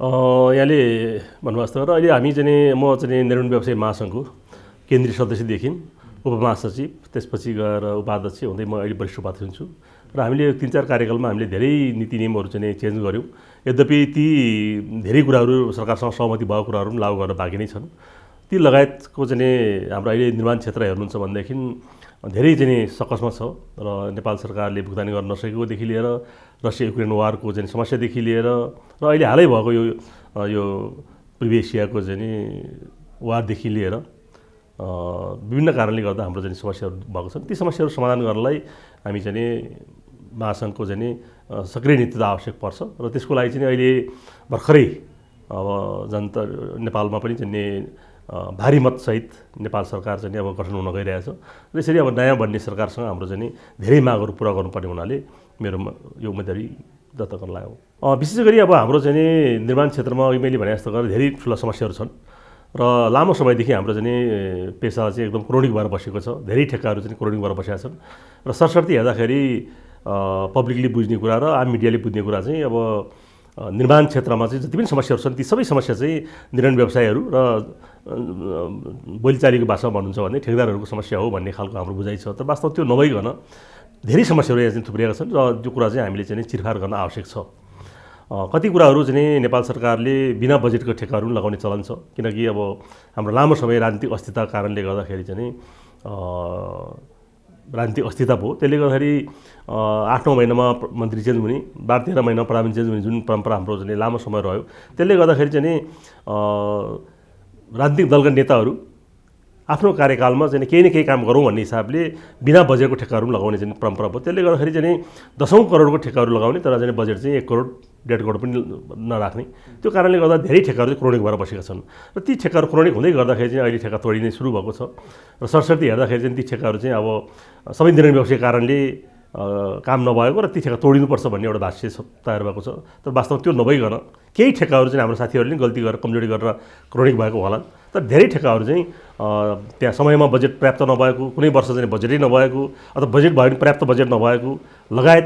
यहाँले भन्नुभएको र अहिले हामी चाहिँ म चाहिँ निर्माण व्यवसाय महासङ्घको केन्द्रीय सदस्यदेखि उपमहासचिव त्यसपछि गएर उपाध्यक्ष हुँदै म अहिले वरिष्ठ उपाध्यक्ष हुन्छु र हामीले 3-4 कार्यकालमा हामीले धेरै नीति नियमहरू चाहिँ चेन्ज गऱ्यौँ। यद्यपि ती धेरै कुराहरू सरकारसँग सहमति भएको कुराहरू पनि लागू गर्न बाँकी नै छन्। ती लगायतको चाहिँ हाम्रो अहिले निर्माण क्षेत्र हेर्नुहुन्छ भनेदेखि धेरै चाहिँ सकसमा छ र नेपाल सरकारले भुक्तानी गर्न नसकेकोदेखि लिएर रसिया युक्रेन वारको चाहिँ समस्यादेखि लिएर र अहिले हालै भएको यो पूर्वी एसियाको चाहिँ वारदेखि लिएर विभिन्न कारणले गर्दा हाम्रो चाहिँ समस्याहरू भएको छन्। ती समस्याहरू समाधान गर्नलाई हामी चाहिँ महासङ्घको चाहिँ सक्रिय नेतृत्व आवश्यक पर्छ र त्यसको लागि चाहिँ अहिले भर्खरै अब जनता नेपालमा पनि चाहिँ भारी मतसहित नेपाल सरकार चाहिँ अब गठन हुन गइरहेछ र यसरी अब नयाँ बन्ने सरकारसँग हाम्रो चाहिँ धेरै मागहरू पुरा गर्नुपर्ने हुनाले मेरो यो उम्मेदवारी दर्ता गर्न लाग्यो। विशेष गरी अब हाम्रो चाहिँ निर्माण क्षेत्रमा अघि मैले भने जस्तो गरेर धेरै ठुला समस्याहरू छन् र लामो समयदेखि हाम्रो चाहिँ पेसा चाहिँ एकदम क्रोनिक भएर बसेको छ। धेरै ठेक्काहरू चाहिँ क्रोनिक भएर बसेका छन् र सरसर्ती हेर्दाखेरि पब्लिकली बुझ्ने कुरा र आम मिडियाले बुझ्ने कुरा चाहिँ अब निर्माण क्षेत्रमा चाहिँ जति पनि समस्याहरू छन् ती सबै समस्या चाहिँ निर्माण व्यवसायहरू र बोलीचालीको भाषामा भन्नुहुन्छ भने ठेकेदारहरूको समस्या हो भन्ने खालको हाम्रो बुझाइ छ। तर वास्तव त्यो नभइकन धेरै समस्याहरू यहाँ चाहिँ थुप्रिएका छन् र त्यो कुरा चाहिँ हामीले चाहिँ चिरफार गर्न आवश्यक छ। कति कुराहरू चाहिँ नेपाल सरकारले बिना बजेटको ठेक्काहरू पनि लगाउने चलन छ, किनकि अब हाम्रो लामो समय राजनीतिक अस्थिरताको कारणले गर्दाखेरि चाहिँ राजनीतिक अस्थिरता भयो। त्यसले गर्दाखेरि 8-9 महिनामा मन्त्री चेन्ज हुने, 12-13 महिनामा प्रधानमन्त्री चेन्ज हुने जुन परम्परा हाम्रो चाहिँ लामो समय रह्यो, त्यसले गर्दाखेरि चाहिँ राजनीतिक दलका नेताहरू आफ्नो कार्यकालमा चाहिँ केही न केही काम गरौँ भन्ने हिसाबले बिना बजेटको ठेक्काहरू पनि लगाउने चाहिँ परम्परा भयो। त्यसले गर्दाखेरि चाहिँ 10औं करोडको ठेक्काहरू लगाउने तर चाहिँ बजेट चाहिँ 1 करोड 1.5 करोड पनि नराख्ने, त्यो कारणले गर्दा धेरै ठेक्काहरू चाहिँ क्रोनिक भएर बसेका छन् र ती ठेक्काहरू क्रोनिक हुँदै गर्दाखेरि चाहिँ अहिले ठेक्का तोडिने सुरु भएको छ र सरसर्ती हेर्दाखेरि चाहिँ ती ठेक्काहरू चाहिँ अब सबै निर्माण व्यवसायको कारणले काम नभएको र ती ठेक्का तोडिनुपर्छ भन्ने एउटा भाष्य तयार भएको छ। तर वास्तवमा त्यो नभइकन केही ठेक्काहरू चाहिँ हाम्रो साथीहरूले गल्ती गरेर कमजोरी गरेर क्रोनिक भएको होला, तर धेरै ठेक्काहरू चाहिँ त्यहाँ समयमा बजेट पर्याप्त नभएको, कुनै वर्ष चाहिँ बजेटै नभएको अथवा बजेट भयो भने पर्याप्त बजेट नभएको लगायत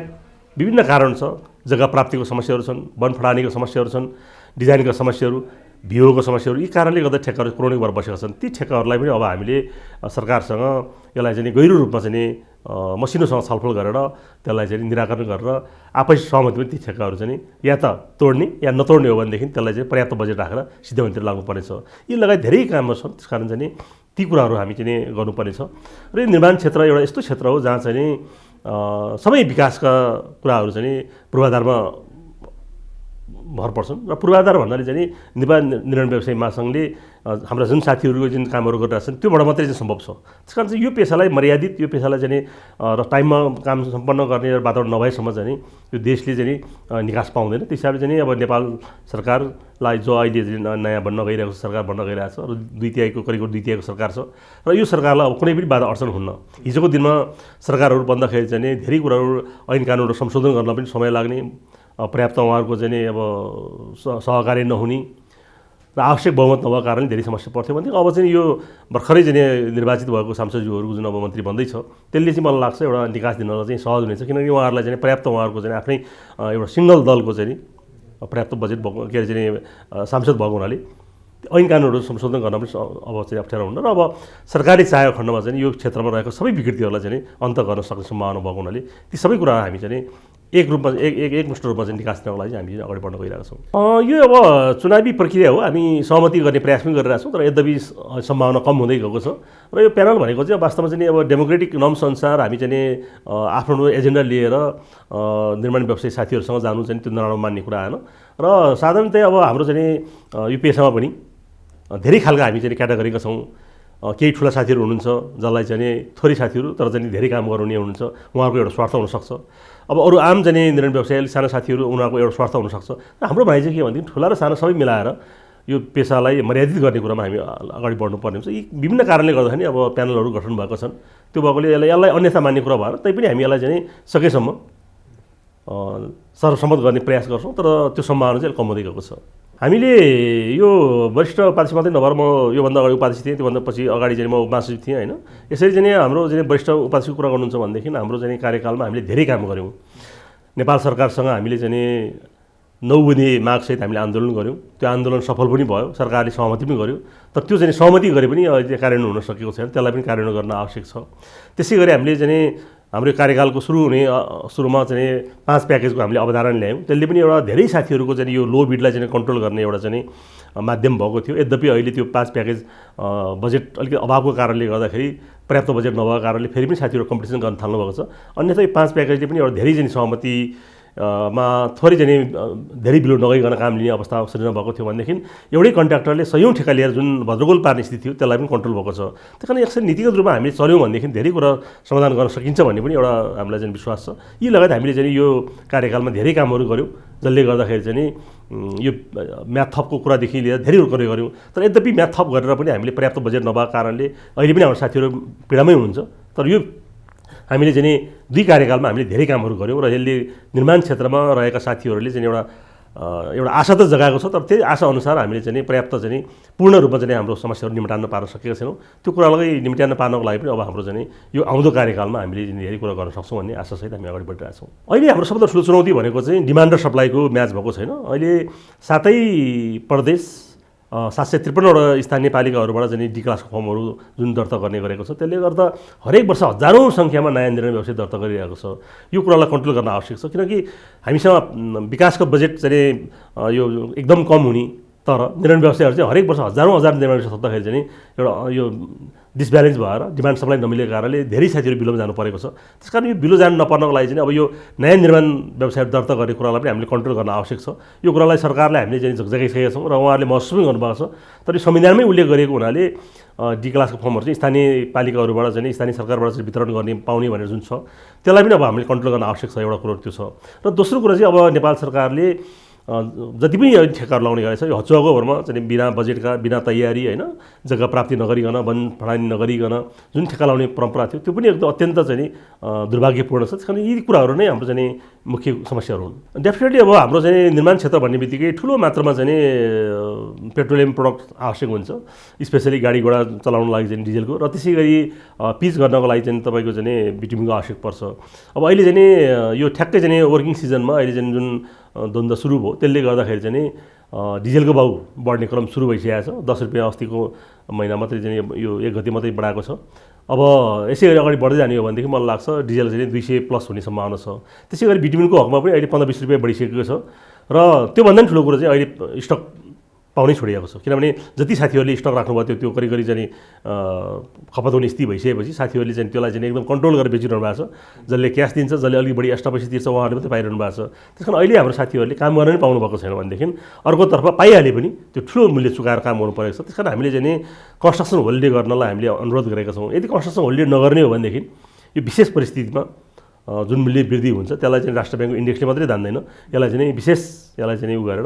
विभिन्न कारण छ। जग्गा प्राप्तिको समस्याहरू छन्, वन फडानीको समस्याहरू छन्, डिजाइनका समस्याहरू, भिओको समस्याहरू, यी कारणले गर्दा ठेक्काहरू क्रोनिक भएर बसेका छन्। ती ठेक्काहरूलाई पनि अब हामीले सरकारसँग यसलाई चाहिँ गहिरो रूपमा चाहिँ मसिनोसँग छलफल गरेर त्यसलाई चाहिँ निराकरण गरेर आपसी सहमति पनि ती ठेक्काहरू चाहिँ या त तोड्ने या नतोड्ने हो भनेदेखि त्यसलाई चाहिँ पर्याप्त बजेट राखेर सिद्धान्ततिर लाग्नुपर्नेछ। यी लगायत धेरै कामहरू छन्, त्यस कारण चाहिँ ती कुराहरू हामी चाहिँ गर्नुपर्नेछ। र यो निर्माण क्षेत्र एउटा यस्तो क्षेत्र हो जहाँ चाहिँ सबै विकासका कुराहरू चाहिँ पूर्वाधारमा भर पर्छन् र पूर्वाधार भन्नाले चाहिँ नेपाल निर्माण व्यवसाय महासङ्घले हाम्रा जुन साथीहरूको जुन कामहरू गरिरहेछन् त्योबाट मात्रै चाहिँ सम्भव छ। त्यस कारण चाहिँ यो पेसालाई मर्यादित, यो पेसालाई चाहिँ र टाइममा काम सम्पन्न गर्ने वातावरण नभएसम्म चाहिँ यो देशले चाहिँ निकास पाउँदैन। त्यस हिसाबले चाहिँ अब नेपाल सरकारलाई जो अहिले नयाँ बन्न गइरहेको छ, सरकार बन्न गइरहेको छ र द्वितीयको करिब 2 सरकार छ र यो सरकारलाई अब कुनै पनि बाधा अडचन हुन्न। हिजोको दिनमा सरकारहरू बन्दाखेरि चाहिँ धेरै कुराहरू ऐन कानुनहरू संशोधन गर्न पनि समय लाग्ने, पर्याप्त उहाँहरूको चाहिँ अब सहकार्य नहुने र आवश्यक बहुमत नभएको कारणले धेरै समस्या पर्थ्यो भने अब चाहिँ यो भर्खरै चाहिँ निर्वाचित भएको सांसदज्यूहरूको जुन अब मन्त्री बन्दैछ त्यसले चाहिँ मलाई लाग्छ एउटा निकास दिन चाहिँ सहज हुनेछ, किनकि उहाँहरूलाई चाहिँ पर्याप्त उहाँहरूको चाहिँ आफ्नै एउटा सिङ्गल दलको चाहिँ पर्याप्त बजेट भएको के अरे चाहिँ सांसद भएको हुनाले ऐन कानुनहरू संशोधन गर्न पनि अब चाहिँ अप्ठ्यारो हुन्न र अब सरकारले चाहेको खण्डमा चाहिँ यो क्षेत्रमा रहेको सबै विकृतिहरूलाई चाहिँ अन्त गर्न सक्ने सम्भावना भएको हुनाले ती सबै कुरा हामी चाहिँ एकमुष्ट रूपमा चाहिँ निकास दिनको लागि हामी अगाडि बढ्न गइरहेका छौँ। यो अब चुनावी प्रक्रिया हो, हामी सहमति गर्ने प्रयास पनि गरिरहेका छौँ, तर यद्यपि सम्भावना कम हुँदै गएको छ र यो प्यानल भनेको चाहिँ वास्तवमा चाहिँ अब डेमोक्रेटिक नर्म्स अनुसार हामी चाहिँ आफ्नो एजेन्डा लिएर निर्माण व्यवसायी साथीहरूसँग जानु चाहिँ त्यो नराम्रो मान्ने कुरा आएन र साधारणतया अब हाम्रो चाहिँ यो पेसामा पनि धेरै खालका हामी चाहिँ क्याटेगोरीका छौँ। केही ठुला साथीहरू हुनुहुन्छ जसलाई चाहिँ थोरै साथीहरू तर चाहिँ धेरै काम गर्ने हुनुहुन्छ, उहाँहरूको एउटा स्वार्थ हुनसक्छ। अब अरू आम चाहिँ निर्माण व्यवसाय साना साथीहरू उनीहरूको एउटा स्वार्थ हुनसक्छ। हाम्रो भनाइ चाहिँ के भनेदेखि ठुला र साना सबै मिलाएर यो पेसालाई मर्यादित गर्ने कुरामा हामी अगाडि बढ्नुपर्ने हुन्छ। यी विभिन्न कारणले गर्दाखेरि अब प्यानलहरू गठन भएको छन्, त्यो भएकोले यसलाई अन्यथा मान्ने कुरा भएर तैपनि हामी यसलाई चाहिँ सकेसम्म सर्वसम्मत गर्ने प्रयास गर्छौँ, तर त्यो सम्भावना चाहिँ कम हुँदै गएको छ। हामीले यो वरिष्ठ उपाध्यक्ष मात्रै नभएर म योभन्दा अगाडि उपाध्यक्ष थिएँ, त्योभन्दा पछि अगाडि चाहिँ म उपमहासचिव थिएँ होइन। यसरी चाहिँ हाम्रो चाहिँ वरिष्ठ उपाध्यक्षको कुरा गर्नुहुन्छ भनेदेखि हाम्रो चाहिँ कार्यकालमा हामीले धेरै काम गऱ्यौँ। नेपाल सरकारसँग हामीले चाहिँ 9 बुँदे मागसहित हामीले आन्दोलन गऱ्यौँ। त्यो आन्दोलन सफल पनि भयो, सरकारले सहमति पनि गर्यो। तर त्यो चाहिँ सहमति गरे पनि अहिले कार्यान्वयन हुन सकेको छैन, त्यसलाई पनि कार्यान्वयन गर्न आवश्यक छ। त्यसै गरी हामीले चाहिँ हाम्रो कार्यकालको सुरुमा चाहिँ 5 प्याकेजको हामीले अवधारणा ल्यायौँ। त्यसले पनि एउटा धेरै साथीहरूको चाहिँ यो लो बिडलाई चाहिँ कन्ट्रोल गर्ने एउटा चाहिँ माध्यम भएको थियो। यद्यपि अहिले त्यो 5 प्याकेज बजेट अलिकति अभावको कारणले गर्दाखेरि, पर्याप्त बजेट नभएको कारणले फेरि पनि साथीहरू कम्पिटिसन गर्न थाल्नुभएको छ। अन्यथा यो 5 प्याकेजले पनि एउटा धेरै चाहिँ सहमति मा थोरै चाहिँ धेरै बिलो नगइकन काम लिने अवस्था सृजना भएको थियो भनेदेखि एउटै कन्ट्र्याक्टरले सयौँ ठेका लिएर जुन भद्रगोल पार्ने स्थिति थियो त्यसलाई पनि कन्ट्रोल भएको छ। त्यस कारण यसरी नीतिगत रूपमा हामीले चल्यौँ भनेदेखि धेरै कुरा समाधान गर्न सकिन्छ भन्ने पनि एउटा हामीलाई चाहिँ विश्वास छ। यी लगायत हामीले चाहिँ यो कार्यकालमा धेरै कामहरू गऱ्यौँ, जसले गर्दाखेरि चाहिँ यो म्याथ थपको कुरादेखि लिएर धेरै कुरा गऱ्यौँ। तर यद्यपि म्याथ थप गरेर पनि हामीले पर्याप्त बजेट नभएको कारणले अहिले पनि हाम्रो साथीहरू पीडामै हुनुहुन्छ। तर यो हामीले चाहिँ 2 कार्यकालमा हामीले धेरै कामहरू गऱ्यौँ र यसले निर्माण क्षेत्रमा रहेका साथीहरूले चाहिँ एउटा आशा त जगाएको छ। तर त्यही आशा अनुसार हामीले चाहिँ पर्याप्त चाहिँ पूर्ण रूपमा चाहिँ हाम्रो समस्याहरू निम्टान्न पार्न सकेका छैनौँ। त्यो कुरालाई निम्ट्यान्न पार्नको लागि पनि अब हाम्रो चाहिँ यो आउँदो कार्यकालमा हामीले धेरै कुरा गर्न सक्छौँ भन्ने आशासहित हामी अगाडि बढिरहेका छौँ। अहिले हाम्रो सबभन्दा ठुलो चुनौती भनेको चाहिँ डिमान्ड र सप्लाईको म्याच भएको छैन। अहिले 7 प्रदेश 753वटा स्थानीय पालिकाहरूबाट चाहिँ डी क्लासको फर्महरू जुन दर्ता गर्ने गरेको छ, त्यसले गर्दा हरेक वर्ष हजारौँ सङ्ख्यामा नयाँ निर्णय व्यवसाय दर्ता गरिरहेको छ। यो कुरालाई कन्ट्रोल गर्न आवश्यक छ, किनकि हामीसँग विकासको बजेट चाहिँ यो एकदम कम हुने, तर निर्माण व्यवसायहरू चाहिँ हरेक वर्ष हजारौँ निर्माण व्यवसाय थप्दाखेरि चाहिँ एउटा यो डिसब्यालेन्स भएर डिमान्ड सप्लाई नमिलेको कारणले धेरै साथीहरू बिलोमा जानु परेको छ। त्यसकारण यो बिलो जानु नपर्नको लागि चाहिँ अब यो नयाँ निर्माण व्यवसाय दर्ता गर्ने कुरालाई पनि हामीले कन्ट्रोल गर्न आवश्यक छ। यो कुरालाई सरकारले हामीले चाहिँ झकझगाइसकेका छौँ र उहाँहरूले महसुस पनि गर्नुभएको छ। तर यो संविधानमै उल्लेख गरिएको हुनाले डी क्लासको फर्महरू चाहिँ स्थानीय पालिकाहरूबाट चाहिँ स्थानीय सरकारबाट चाहिँ वितरण गर्ने पाउने भनेर जुन छ, त्यसलाई पनि अब हामीले कन्ट्रोल गर्न आवश्यक छ। एउटा कुरो त्यो छ। र दोस्रो कुरा चाहिँ अब नेपाल सरकारले जति पनि ठेक्काहरू लगाउने गरेको छ, यो हचुवागोहरूमा चाहिँ बिना बजेटका, बिना तयारी होइन, जग्गा प्राप्ति नगरिकन, वन फडानी नगरिकन जुन ठेक्का लगाउने परम्परा थियो, त्यो पनि एकदम अत्यन्त चाहिँ दुर्भाग्यपूर्ण छ। त्यस कारण यी कुराहरू नै हाम्रो चाहिँ मुख्य समस्याहरू हुन्। डेफिनेटली अब हाम्रो चाहिँ निर्माण क्षेत्र भन्ने बित्तिकै ठुलो मात्रामा चाहिँ पेट्रोलियम प्रडक्ट आवश्यक हुन्छ, स्पेसली गाडी घोडा चलाउनको लागि चाहिँ डिजेलको, र त्यसै गरी पिच गर्नको लागि चाहिँ तपाईँको चाहिँ बिटुमिनको आवश्यक पर्छ। अब अहिले चाहिँ यो ठ्याक्कै चाहिँ वर्किङ सिजनमा अहिले चाहिँ जुन द्वन्द्व सुरु भयो, त्यसले गर्दाखेरि चाहिँ डिजेलको भाउ बढ्ने क्रम सुरु भइसकेको छ। 10 रुपियाँ अस्तिको महिना मात्रै चाहिँ यो 1 गते मात्रै बढाएको छ। अब यसै गरी अगाडि बढ्दै जाने हो भनेदेखि मलाई लाग्छ डिजेल चाहिँ 200+ हुने सम्भावना छ। त्यसै गरी बिटुमिनको हकमा पनि अहिले 15-20 रुपियाँ बढिसकेको छ। र त्योभन्दा पनि ठुलो कुरो चाहिँ अहिले स्टक पाउनै छोडिएको छ, किनभने जति साथीहरूले स्टक राख्नुभयो त्यो करिब चाहिँ खपत हुने स्थिति भइसकेपछि साथीहरूले चाहिँ त्यसलाई चाहिँ एकदम कन्ट्रोल गरेर बेचिरहनु भएको छ। जसले क्यास दिन्छ, जसले अलिक बढी एक्स्ट्रा पैसा तिर्छ, उहाँहरूले मात्रै पाइरहनु भएको छ। त्यस कारण अहिले हाम्रो साथीहरूले काम गर्न पनि पाउनु भएको छैन भनेदेखि अर्कोतर्फ पाइहाले पनि त्यो ठुलो मूल्य चुकाएर काम गर्नु परेको छ। त्यस कारण हामीले चाहिँ कन्स्ट्रक्सन होल्डे गर्नलाई हामीले अनुरोध गरेका छौँ। यदि कन्स्ट्रक्सन होल्डे नगर्ने हो भनेदेखि यो विशेष परिस्थितिमा जुन मूल्य वृद्धि हुन्छ त्यसलाई चाहिँ राष्ट्र ब्याङ्कको इन्डेक्सले मात्रै जान्दैन, यसलाई चाहिँ विशेष यसलाई चाहिँ गरेर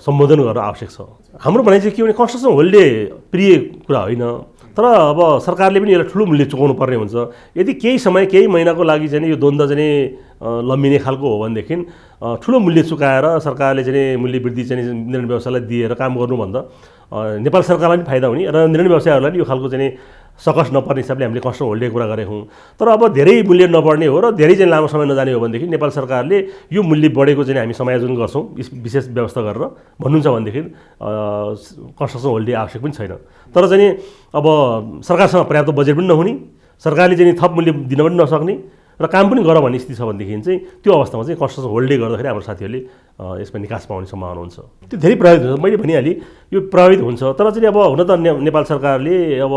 सम्बोधन गर्न आवश्यक छ। हाम्रो भनाइ चाहिँ के भने कन्स्ट्रक्सन होल्डे प्रिय कुरा होइन, तर अब सरकारले पनि यसलाई ठुलो मूल्य चुकाउनु पर्ने हुन्छ। यदि केही समय केही महिनाको लागि चाहिँ यो द्वन्द्व चाहिँ लम्बिने खालको हो भनेदेखि ठुलो मूल्य चुकाएर सरकारले चाहिँ मूल्य वृद्धि चाहिँ निर्माण व्यवसायलाई दिएर काम गर्नुभन्दा नेपाल सरकारलाई पनि फाइदा हुने र निर्माण व्यवसायहरूलाई पनि यो खालको चाहिँ सकस नपर्ने हिसाबले हामीले कन्स्ट्रक्सन होल्डे कुरा गरेको हौँ। तर अब धेरै मूल्य नबढ्ने हो र धेरै चाहिँ लामो समय नजाने हो भनेदेखि नेपाल सरकारले यो मूल्य बढेको चाहिँ हामी समायोजन गर्छौँ विशेष व्यवस्था गरेर भन्नुहुन्छ भनेदेखि कन्स्ट्रक्सन होल्डे आवश्यक पनि छैन। तर चाहिँ अब सरकारसँग पर्याप्त बजेट पनि नहुने, सरकारले चाहिँ थप मूल्य दिन पनि नसक्ने र काम पनि गर भन्ने स्थिति छ भनेदेखि चाहिँ त्यो अवस्थामा चाहिँ कन्स्ट्रक्सन होल्डे गर्दाखेरि हाम्रो साथीहरूले यसमा निकास पाउने सम्भावना हुन्छ। त्यो धेरै प्रभावित हुन्छ, मैले भनिहालेँ यो प्रभावित हुन्छ। तर चाहिँ अब हुन त नेपाल सरकारले अब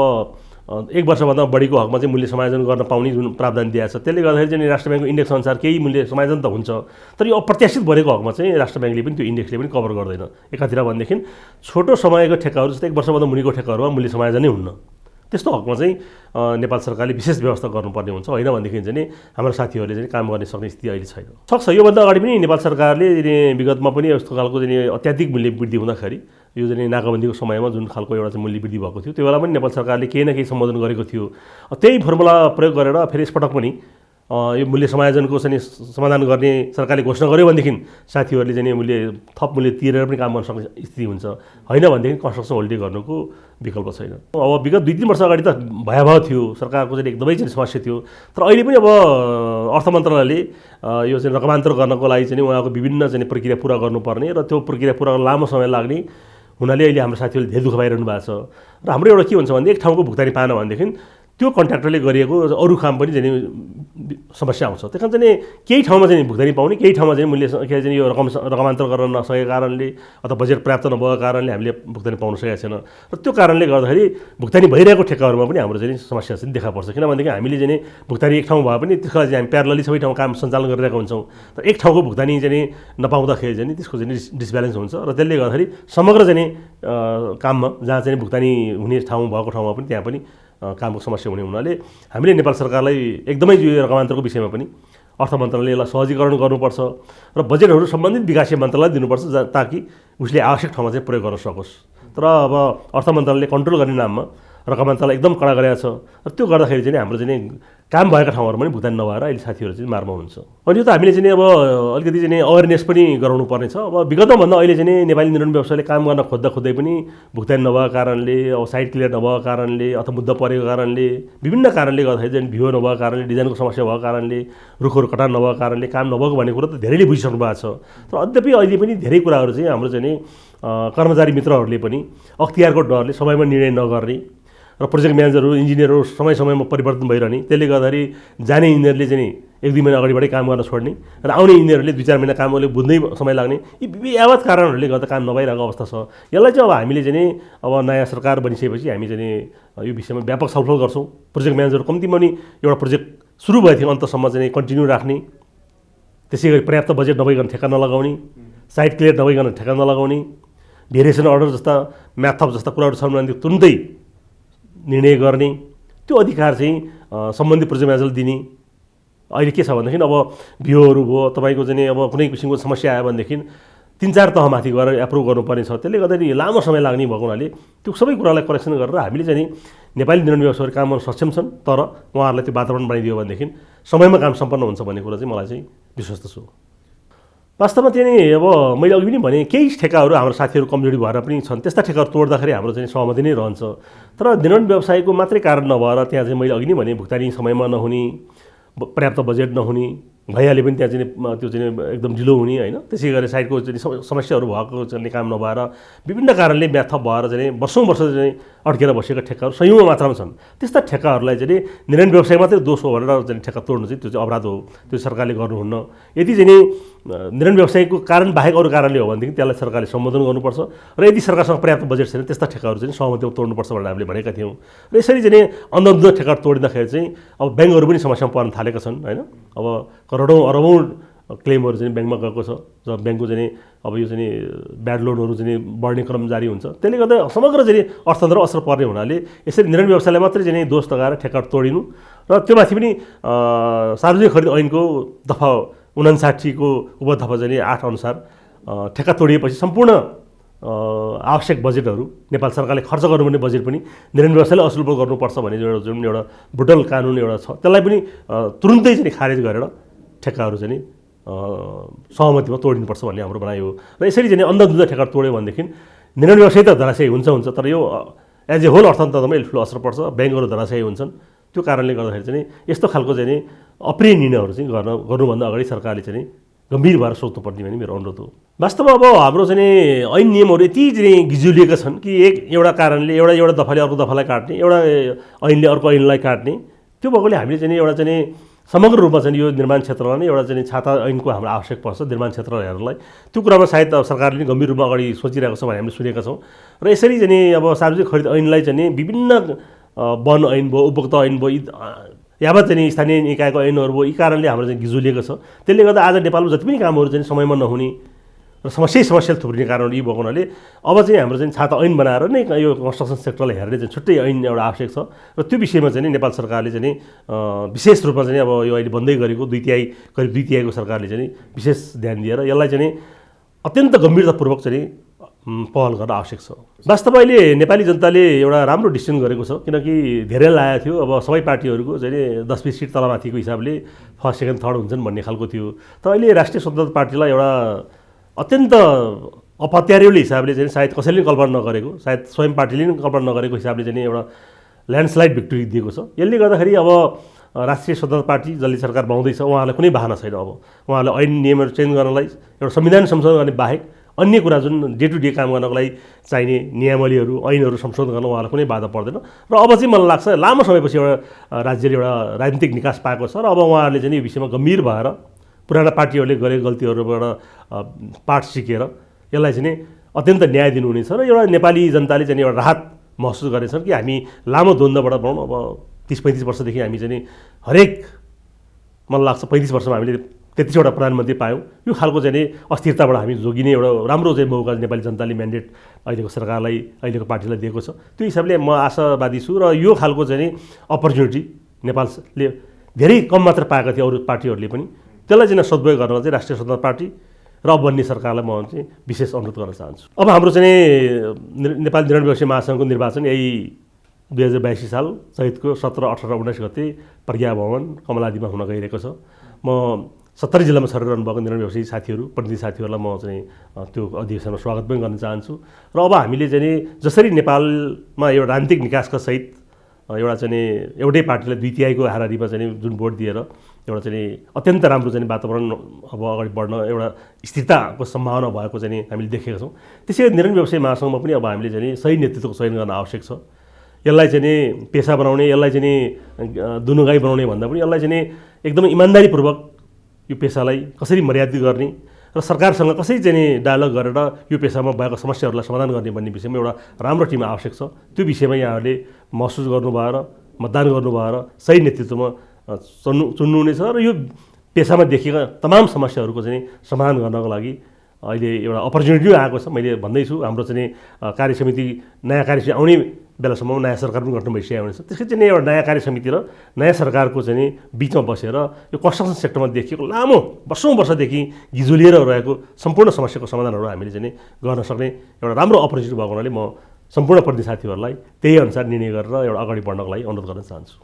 1 वर्षभन्दा बढीको हकमा चाहिँ मूल्य समायोजन गर्न पाउने जुन प्रावधान दिएको छ, त्यसले गर्दाखेरि चाहिँ राष्ट्र ब्याङ्कको इन्डेक्स अनुसार केही मूल्य समायोजन त हुन्छ, तर यो अप्रत्याशित बढेको हकमा चाहिँ राष्ट्र ब्याङ्कले पनि त्यो इन्डेक्सले पनि कभर गर्दैन। एकातिर भनेदेखि छोटो समयको ठेक्काहरू जस्तै 1 वर्षभन्दा मुनिको ठेक्काहरूमा मूल्य समायोजनै हुन्न। त्यस्तो हकमा चाहिँ नेपाल सरकारले विशेष व्यवस्था गर्नुपर्ने हुन्छ। होइन भनेदेखि चाहिँ हाम्रो साथीहरूले चाहिँ काम गर्ने सक्ने स्थिति अहिले छैन। सक्छ योभन्दा अगाडि पनि नेपाल सरकारले विगतमा पनि यस्तो खालको चाहिँ अत्याधिक मूल्य वृद्धि हुँदाखेरि यो चाहिँ नाकाबन्दीको समयमा जुन खालको एउटा चाहिँ मूल्य वृद्धि भएको थियो त्यो बेला पनि नेपाल सरकारले केही न केही सम्बोधन गरेको थियो। त्यही फर्मुला प्रयोग गरेर फेरि यसपटक पनि यो मूल्य समायोजनको चाहिँ समाधान गर्ने सरकारले घोषणा गर्यो भनेदेखि साथीहरूले चाहिँ थप मूल्य तिरेर पनि काम गर्न सक्ने स्थिति हुन्छ, होइन भनेदेखि कन्स्ट्रक्सन होल्डे गर्नुको विकल्प छैन। अब विगत 2-3 वर्ष अगाडि त भयावह थियो, सरकारको चाहिँ एकदमै चाहिँ समस्या थियो। तर अहिले पनि अब अर्थ मन्त्रालयले यो चाहिँ रकमान्तर गर्नको लागि चाहिँ उहाँको विभिन्न चाहिँ प्रक्रिया पुरा गर्नुपर्ने र त्यो प्रक्रिया पुरा गर्न लामो समय लाग्ने हुनाले अहिले हाम्रो साथीहरूले धेरै दुःख पाइरहनु भएको छ। र हाम्रो एउटा के हुन्छ भने एक ठाउँको भुक्तानी पाएन भनेदेखि त्यो कन्ट्र्याक्टरले गरिएको अरू काम पनि चाहिँ समस्या आउँछ। त्यही कारण चाहिँ केही ठाउँमा चाहिँ भुक्तानी पाउने, केही ठाउँमा चाहिँ मूल्य के चाहिँ यो रकमान्तर गर्न नसकेको कारणले अथवा बजेट पर्याप्त नभएको कारणले हामीले भुक्तानी पाउन सकेका छैन। र त्यो कारणले गर्दाखेरि भुक्तानी भइरहेको ठेक्काहरूमा पनि हाम्रो चाहिँ समस्या चाहिँ देखा पर्छ। किनभनेदेखि हामीले चाहिँ भुक्तानी एक ठाउँ भए पनि त्यसको लागि हामी प्यारलली सबै ठाउँ काम सञ्चालन गरिरहेका हुन्छौँ। तर एक ठाउँको भुक्तानी चाहिँ नपाउँदाखेरि चाहिँ त्यसको चाहिँ डिसब्यालेन्स हुन्छ र त्यसले गर्दाखेरि समग्र चाहिँ काममा जहाँ चाहिँ भुक्तानी हुने ठाउँ भएको ठाउँमा पनि त्यहाँ पनि कामको समस्या हुने हुनाले हामीले नेपाल सरकारलाई एकदमै यो रकमान्तरको विषयमा पनि अर्थ मन्त्रालयले यसलाई सहजीकरण गर्नुपर्छ र बजेटहरू सम्बन्धित विकासीय मन्त्रालयलाई दिनुपर्छ ताकि उसले आवश्यक ठाउँमा चाहिँ प्रयोग गर्न सकोस्। तर अब अर्थ मन्त्रालयले कन्ट्रोल गर्ने नाममा रकमान्तरलाई एकदम कडा गरेको छ र त्यो गर्दाखेरि चाहिँ हाम्रो चाहिँ काम भएका ठाउँहरूमा पनि भुक्तानी नभएर अहिले साथीहरू चाहिँ मारमा हुन्छ। अनि यो त हामीले चाहिँ अब अलिकति चाहिँ अवेरनेस पनि गराउनु पर्ने छ। अब विगतमा भन्दा अहिले चाहिँ नेपाली निर्माण व्यवसायले काम गर्न खोज्दै पनि भुक्तानी नभएको कारणले, अब साइट क्लियर नभएको कारणले अथवा मुद्दा परेको कारणले, विभिन्न कारणले गर्दाखेरि चाहिँ भ्यू नभएको कारणले, डिजाइनको समस्या भएको कारणले, रुखहरू कटान नभएको कारणले काम नभएको भन्ने कुरो त धेरैले बुझिसक्नु भएको छ। तर अद्यपि अहिले पनि धेरै कुराहरू चाहिँ हाम्रो चाहिँ कर्मचारी मित्रहरूले पनि अख्तियारको डरले समयमा निर्णय नगर्ने र प्रोजेक्ट म्यानेजरहरू, इन्जिनियरहरू समयमा परिवर्तन भइरहने, त्यसले गर्दाखेरि जाने इन्जिनियरले चाहिँ 1-2 महिना अगाडिबाटै काम गर्न छोड्ने र आउने इन्जिनियरहरूले 2-4 महिना कामले बुझ्दै समय लाग्ने, यी यावत कारणहरूले गर्दा काम नभइरहेको अवस्था छ। यसलाई चाहिँ अब हामीले चाहिँ अब नयाँ सरकार बनिसकेपछि हामी चाहिँ यो विषयमा व्यापक छलफल गर्छौँ। प्रोजेक्ट म्यानेजर कम्तीमा नि एउटा प्रोजेक्ट सुरु भएदेखि अन्तसम्म चाहिँ कन्टिन्यू राख्ने, त्यसै गरी पर्याप्त बजेट नभइकन ठेक्का नलगाउने, साइट क्लियर नभइकन ठेक्का नलगाउने, भेरिएसन अर्डर जस्ता म्याथअप जस्ता कुराहरू छन् भने तुरुन्तै निर्णय गर्ने, त्यो अधिकार चाहिँ सम्बन्धित प्रोजेक्ट म्यानेजरले दिने। अहिले के छ भनेदेखि अब भ्यूहरू भयो, तपाईँको चाहिँ अब कुनै किसिमको समस्या आयो भनेदेखि 3-4 तहमाथि गएर एप्रुभ गर्नुपर्ने छ। त्यसले गर्दाखेरि लामो समय लाग्ने भएको हुनाले त्यो सबै कुरालाई करेक्सन गरेर हामीले चाहिँ नेपाली निर्माण व्यवसायहरू काम गर्न सक्षम छन्। तर उहाँहरूलाई त्यो वातावरण बनाइदियो भनेदेखि समयमा काम सम्पन्न हुन्छ भन्ने कुरा चाहिँ मलाई चाहिँ विश्वस्त छु। वास्तवमा चाहिँ अब मैले अघि पनि भने केही ठेक्काहरू हाम्रो साथीहरू कमजोरी भएर पनि छन्। त्यस्ता ठेक्काहरू तोड्दाखेरि हाम्रो चाहिँ सहमति नै रहन्छ। तर निर्माण व्यवसायको मात्रै कारण नभएर त्यहाँ चाहिँ मैले अघि नै भने भुक्तानी समयमा नहुने, पर्याप्त बजेट नहुने, भइहाल्यो पनि त्यहाँ चाहिँ त्यो चाहिँ एकदम ढिलो हुने, होइन, त्यसै गरी साइडको चाहिँ समस्याहरू भएको चाहिँ काम नभएर विभिन्न कारणले म्याथअप भएर चाहिँ वर्षौँ वर्ष चाहिँ अड्केर बसेका ठेक्काहरू सयौँ मात्रामा छन्। त्यस्ता ठेक्काहरूलाई चाहिँ निर्माण व्यवसाय मात्रै दोष हो भनेर चाहिँ ठेक्का तोड्नु चाहिँ त्यो चाहिँ अपराध हो, त्यो सरकारले गर्नुहुन्न। यदि चाहिँ निर्माण व्यवसायको कारण बाहेक अरू कारणले हो भनेदेखि त्यसलाई सरकारले सम्बोधन गर्नुपर्छ र यदि सरकारसँग पर्याप्त बजेट छैन त्यस्ता ठेक्काहरू चाहिँ सहमतिमा तोड्नुपर्छ भनेर हामीले भनेका थियौँ। र यसरी चाहिँ अन्धाधुन्ध ठेक्का तोडिँदाखेरि चाहिँ अब ब्याङ्कहरू पनि समस्यामा पर्न थालेका छन्, होइन। अब करोडौँ अरबौँ क्लेमहरू चाहिँ ब्याङ्कमा गएको छ, जब ब्याङ्कको चाहिँ अब यो चाहिँ ब्याड लोनहरू चाहिँ बढ्ने क्रम जारी हुन्छ। त्यसले गर्दा समग्र चाहिँ अर्थतन्त्र असर पर्ने हुनाले यसरी निर्माण व्यवसायलाई मात्रै चाहिँ दोष लगाएर ठेक्का तोडिनु र त्योमाथि पनि सार्वजनिक खरिद ऐनको दफा 59 को उपदफा चाहिँ 8 अनुसार ठेक्का तोडिएपछि सम्पूर्ण आवश्यक बजेटहरू नेपाल सरकारले खर्च गर्नुपर्ने बजेट पनि निर्माण व्यवसायले असुल गर्नुपर्छ भन्ने जुन एउटा ब्रुटल कानुन एउटा छ त्यसलाई पनि तुरुन्तै चाहिँ खारेज गरेर ठेक्काहरू चाहिँ सहमतिमा तोडिनुपर्छ भन्ने हाम्रो भनाइ हो। र यसरी चाहिँ अन्धाधुन्ध ठेक्का तोड्यो भनेदेखि निर्माण व्यवसाय त धराशयी हुन्छ, तर यो एज ए होल अर्थतन्त्रमा ठुलो असर पर्छ, ब्याङ्कहरू धराशयी हुन्छन्। त्यो कारणले गर्दाखेरि चाहिँ यस्तो खालको चाहिँ अप्रिय निर्णयहरू चाहिँ गर्नुभन्दा अगाडि सरकारले चाहिँ गम्भीर भएर सोच्नुपर्ने भन्ने मेरो अनुरोध हो। वास्तवमा अब हाम्रो चाहिँ ऐन नियमहरू यति चाहिँ गिजुलिएका छन् कि एउटा कारणले एउटा दफाले अर्को दफालाई काट्ने, एउटा ऐनले अर्को ऐनलाई काट्ने, त्यो भएकोले हामीले चाहिँ एउटा चाहिँ समग्र रूपमा चाहिँ यो निर्माण क्षेत्रलाई नै एउटा चाहिँ छाता ऐनको हाम्रो आवश्यक पर्छ निर्माण क्षेत्रहरूलाई। त्यो कुरामा सायद सरकारले पनि गम्भीर रूपमा अगाडि सोचिरहेको छ भने हामीले सुनेका छौँ। र यसरी चाहिँ अब सार्वजनिक खरिद ऐनलाई चाहिँ विभिन्न वन ऐन भयो, उपभोक्ता ऐन भयो, यावत चाहिँ स्थानीय निकायको ऐनहरू भयो, यी कारणले हाम्रो चाहिँ गिजुलिएको छ। त्यसले गर्दा आज नेपालमा जति पनि कामहरू चाहिँ समयमा नहुने र समस्या थुप्रिने कारणहरू यी भएको हुनाले अब चाहिँ हाम्रो चाहिँ छाता ऐन बनाएर नै यो कन्स्ट्रक्सन सेक्टरलाई हेर्ने चाहिँ छुट्टै ऐन एउटा आवश्यक छ। र त्यो विषयमा चाहिँ नेपाल सरकारले चाहिँ विशेष रूपमा चाहिँ अब यो अहिले बन्दै गरेको करिब 2/3 सरकारले चाहिँ विशेष ध्यान दिएर यसलाई चाहिँ अत्यन्त गम्भीरतापूर्वक चाहिँ पहल गर्न आवश्यक छ। वास्तवमा अहिले नेपाली जनताले एउटा राम्रो डिसिसन गरेको छ, किनकि धेरै लागेको थियो। अब सबै पार्टीहरूको चाहिँ 10-20 सिट तलमाथिको हिसाबले फर्स्ट सेकेन्ड थर्ड हुन्छन् भन्ने खालको थियो। तर अहिले राष्ट्रिय स्वतन्त्र पार्टीलाई एउटा अत्यन्त अपत्यारिलो हिसाबले चाहिँ सायद कसैले पनि कल्पना नगरेको, सायद स्वयं पार्टीले पनि कल्पना नगरेको हिसाबले चाहिँ एउटा ल्यान्डस्लाइड भिक्टोरी दिएको छ। यसले गर्दाखेरि अब राष्ट्रिय स्वतन्त्र पार्टी जसले सरकार बनाउँदैछ उहाँहरूलाई कुनै बहाना छैन। अब उहाँहरूले ऐन नियमहरू चेन्ज गर्नलाई, एउटा संविधान संशोधन गर्ने बाहेक अन्य कुरा जुन डे टु डे काम गर्नको लागि चाहिने नियमावलीहरू ऐनहरू संशोधन गर्न उहाँलाई कुनै बाधा पर्दैन। र अब चाहिँ मलाई लाग्छ लामो समयपछि एउटा राज्यले एउटा राजनीतिक निकास पाएको छ र अब उहाँहरूले चाहिँ यो विषयमा गम्भीर भएर पुराना पार्टीहरूले गरेको गल्तीहरूबाट पाठ सिकेर यसलाई चाहिँ अत्यन्त न्याय दिनुहुनेछ र एउटा नेपाली जनताले चाहिँ एउटा राहत महसुस गरेछन् कि हामी लामो द्वन्द्वबाट भनौँ अब 30-35 वर्षदेखि हामी चाहिँ हरेक मलाई लाग्छ 35 वर्षमा हामीले 33वटा प्रधानमन्त्री पायौँ। यो खालको चाहिँ अस्थिरताबाट हामी जोगिने एउटा राम्रो चाहिँ मौका नेपाली जनताले म्यान्डेट अहिलेको सरकारलाई, अहिलेको पार्टीलाई दिएको छ। त्यो हिसाबले म आशावादी छु र यो खालको चाहिँ अपर्च्युनिटी नेपालले धेरै कम मात्र पाएका थियो अरू पार्टीहरूले पनि, त्यसलाई चाहिँ सद्भाव गर्न चाहिँ राष्ट्रिय स्वतन्त्र पार्टी र अब बन्ने सरकारलाई म चाहिँ विशेष अनुरोध गर्न चाहन्छु। अब हाम्रो चाहिँ नेपाल निर्माण व्यवसायी महासङ्घको निर्वाचन यही 2082 साल चैतको 17, 18, 19 गते प्रज्ञा भवन कमलादीमा हुन गइरहेको छ। म 70 जिल्लामा छरेर रहनुभएको निर्माण व्यवसायी साथीहरू, प्रतिनिधि साथीहरूलाई म चाहिँ त्यो अधिवेशनमा स्वागत पनि गर्न चाहन्छु। र अब हामीले चाहिँ जसरी नेपालमा एउटा राजनीतिक निकासका सहित एउटा चाहिँ एउटै पार्टीलाई 2/3 हाराहारीमा चाहिँ जुन भोट दिएर एउटा चाहिँ अत्यन्त राम्रो चाहिँ वातावरण अब अगाडि बढ्न एउटा स्थिरताको सम्भावना भएको चाहिँ हामीले देखेका छौँ। त्यसै गरी निर्माण व्यवसायी महासङ्घमा पनि अब हामीले चाहिँ सही नेतृत्वको चयन गर्न आवश्यक छ। यसलाई चाहिँ पेसा बनाउने, यसलाई चाहिँ दुनुगाई बनाउने भन्दा पनि यसलाई चाहिँ एकदमै इमान्दारीपूर्वक यो पेसालाई कसरी मर्यादित गर्ने र सरकारसँग कसरी चाहिँ डायलग गरेर यो पेसामा भएको समस्याहरूलाई समाधान गर्ने भन्ने विषयमा एउटा राम्रो टिम आवश्यक छ। त्यो विषयमा यहाँहरूले महसुस गर्नुभयो र मतदान गर्नुभयो र सही नेतृत्वमा चुन्नुहुनेछ र यो पेसामा देखिएका तमाम समस्याहरूको चाहिँ समाधान गर्नको लागि अहिले एउटा अपर्च्युनिटी आएको छ। मैले भन्दैछु हाम्रो चाहिँ कार्यसमिति, नयाँ कार्यसमिति आउने बेलासम्म नयाँ सरकार पनि गठन भइसकेको हुनेछ। त्यसै चाहिँ एउटा नयाँ कार्यसमिति र नयाँ सरकारको चाहिँ बिचमा बसेर यो कन्स्ट्रक्सन सेक्टरमा देखिएको लामो वर्षौँ वर्षदेखि गिजुलिएर रहेको सम्पूर्ण समस्याको समाधानहरू हामीले चाहिँ गर्न सक्ने एउटा राम्रो अपर्च्युनिटी भएको हुनाले म सम्पूर्ण प्रतिनिधि साथीहरूलाई त्यही अनुसार निर्णय गरेर एउटा अगाडि बढ्नको लागि अनुरोध गर्न चाहन्छु।